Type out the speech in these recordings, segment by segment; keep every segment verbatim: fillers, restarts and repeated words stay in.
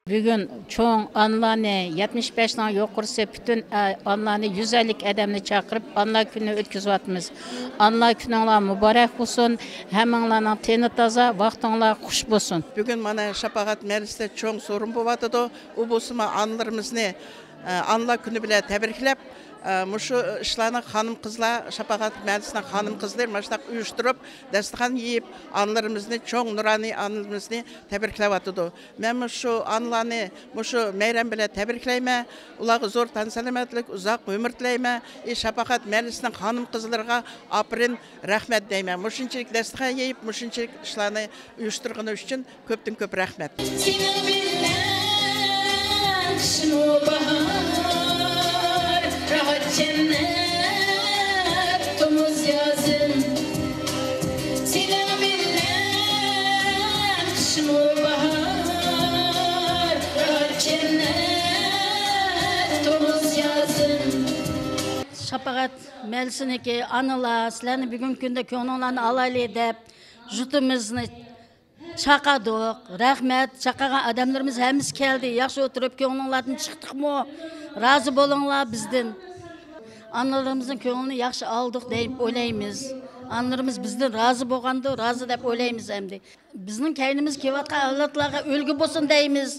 بۈگۈن چوڭ ئانىلارنى، يەتمىش بەشنىڭ يۇقىرىسى پۈتۈن، ئە، ئانىلارنى، يۈز ئەللىك ئادەمنى چاقىرىپ، ئانىلار كۈنى ئۆتكۈزۈۋاتىمىز. ئانىلار كۈنۈڭلار مۇبارەك بولسۇن. ھەممىڭلارنىڭ تېنى تازا، ۋاقتىڭلار خۇش بولسۇن. بۈگۈن مانا شاپاغات مەھەللىسىدە چوڭ سورۇن بولۇۋاتىدۇ. ئۇ بولسىمۇ ئانىلىرىمىزنى، ئە، ئانىلار كۈنى بىلەن تەبرىكلەپ، ئە، مۇشۇ ئىشلارنى خانىم-قىزلار، شاپاغات مەھەللىسىنىڭ خانىم-قىزلىرى مانا شۇنداق ئۇيۇشتۇرۇپ، داستىخان يېيىپ، ئانىلىرىمىزنى، چوڭ نۇرانىي ئانىلىرىمىزنى تەبرىكلەۋاتىدۇ. مەنمۇ شۇ ئانىلارنى مۇشۇ مەيرەم بىلەن تەبرىكلەيمەن. ئۇلارغا زور تەن سالامەتلىك، ئۇزاق ئۆمۈر تىلەيمەن. ئى، شاپاقەت مەھەللىسىنىڭ خانىم-قىزلىرىغا ئاپىرىن، رەھمەت دەيمەن. مۇشۇنچىلىك داستىخان يېيىپ، مۇشۇنچىلىك ئىشلارنى ئۇيۇشتۇرغىنى ئۈچۈن كۆپتىن كۆپ رەھمەت. سېنىڭ بىلەن قىشمۇ باھار، راھەت جەننەت تومۇز يازىم. سېنىڭ بىلەن قىشمۇ باھار، راھەت جەننەت تومۇز يازىم. شاپاغەت مەھەللىسىنىڭكى ئانىلار، سىلەرنى بۈگۈنكى كۈندە كۆڭلۈڭلارنى ئالايلى دەپ، يۇرتىمىزنى چاقادۇق. رەھمەت، چاقىغان ئادەملىرىمىز ھەممىسى كەلدى. ياخشى ئولتۇرۇپ، كۆڭلۈڭلاردىن چىقتۇقمۇ؟ رازى بولۇڭلار بىزدىن. ئانىلىرىمىزنىڭ كۆڭلىنى ياخشى ئالدۇق دەپ ئويلايمىز. ئانىلىرىمىز بىزدىن رازى بولغاندۇ، رازى دەپ ئويلايمىز ئەمدى. بىزنىڭ كەينىمىزدە كېلىۋاتقان ئەۋلادلارغا ئۈلگە بولسۇن دەيمىز.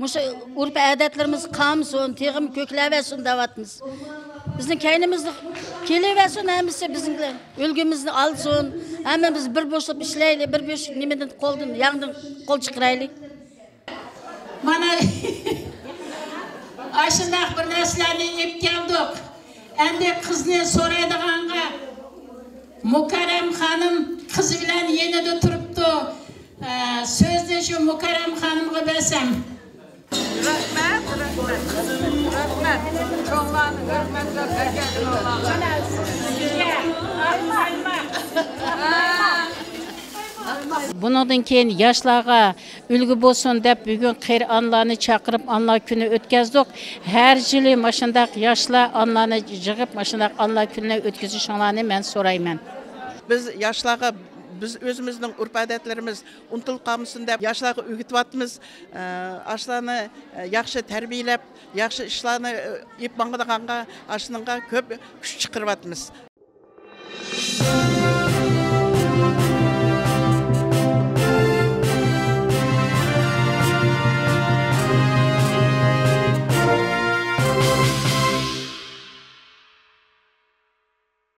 مۇشۇ ئۆرپ-ئادەتلىرىمىز قالمىسۇن، تېخىمۇ كۆكلەۋەرسۇن دەۋاتىمىز. بىزنىڭ كەينىمىزدە كېلىۋەرسۇن ھەممىسى بىزنىڭ بىلەن. ئۈلگىمىزنى ئالسۇن. ھەممىمىز بىر بوشلۇق ئىشلەيلى، بىر بوشلۇق نېمىدىن قولدىن، ياڭدىن قول چىقىرايلى. مانا ئاشۇنداق بىر نەرسىلەرنى ئېلىپ كەلدۇق. ئەمدى قىزنى سورايدىغانغا مۇكەررەم خانىم قىزى بىلەن يېنىدا تۇرۇپتۇ. ئە، سۆزنى شۇ مۇكەررەم خانىمغا بەرسەم. رەھمەت، رەھمەت، رەھمەت. چوڭلارنى ھۆرمەتلەپ ئەكەلگىنىڭلارغا. بۇنىڭدىن كېيىن ياشلارغا ئۈلگە بولسۇن دەپ، بۈگۈن قېرى ئانىلارنى چاقىرىپ، ئانىلار كۈنى ئۆتكەزدۇق. ھەر يىلى ماشۇنداق ياشلار ئانىلارنى يىغىپ، ماشۇنداق ئانىلار كۈنىنى ئۆتكۈزۈشۈڭلارنى مەن سورايمەن. بىز ياشلارغا، بىز ئۆزىمىزنىڭ ئۆرپ-ئادەتلىرىمىز ئۇنتۇلۇپ قالمىسۇن دەپ، ياشلارغا ئۆگىتىۋاتىمىز. ئە، ئاشۇلارنى، ئە، ياخشى تەربىيەلەپ، ياخشى ئىشلارنى، ئە، ئېلىپ ماڭىدىغانغا، ئاشۇنىڭغا كۆپ كۈچ چىقىرىۋاتىمىز.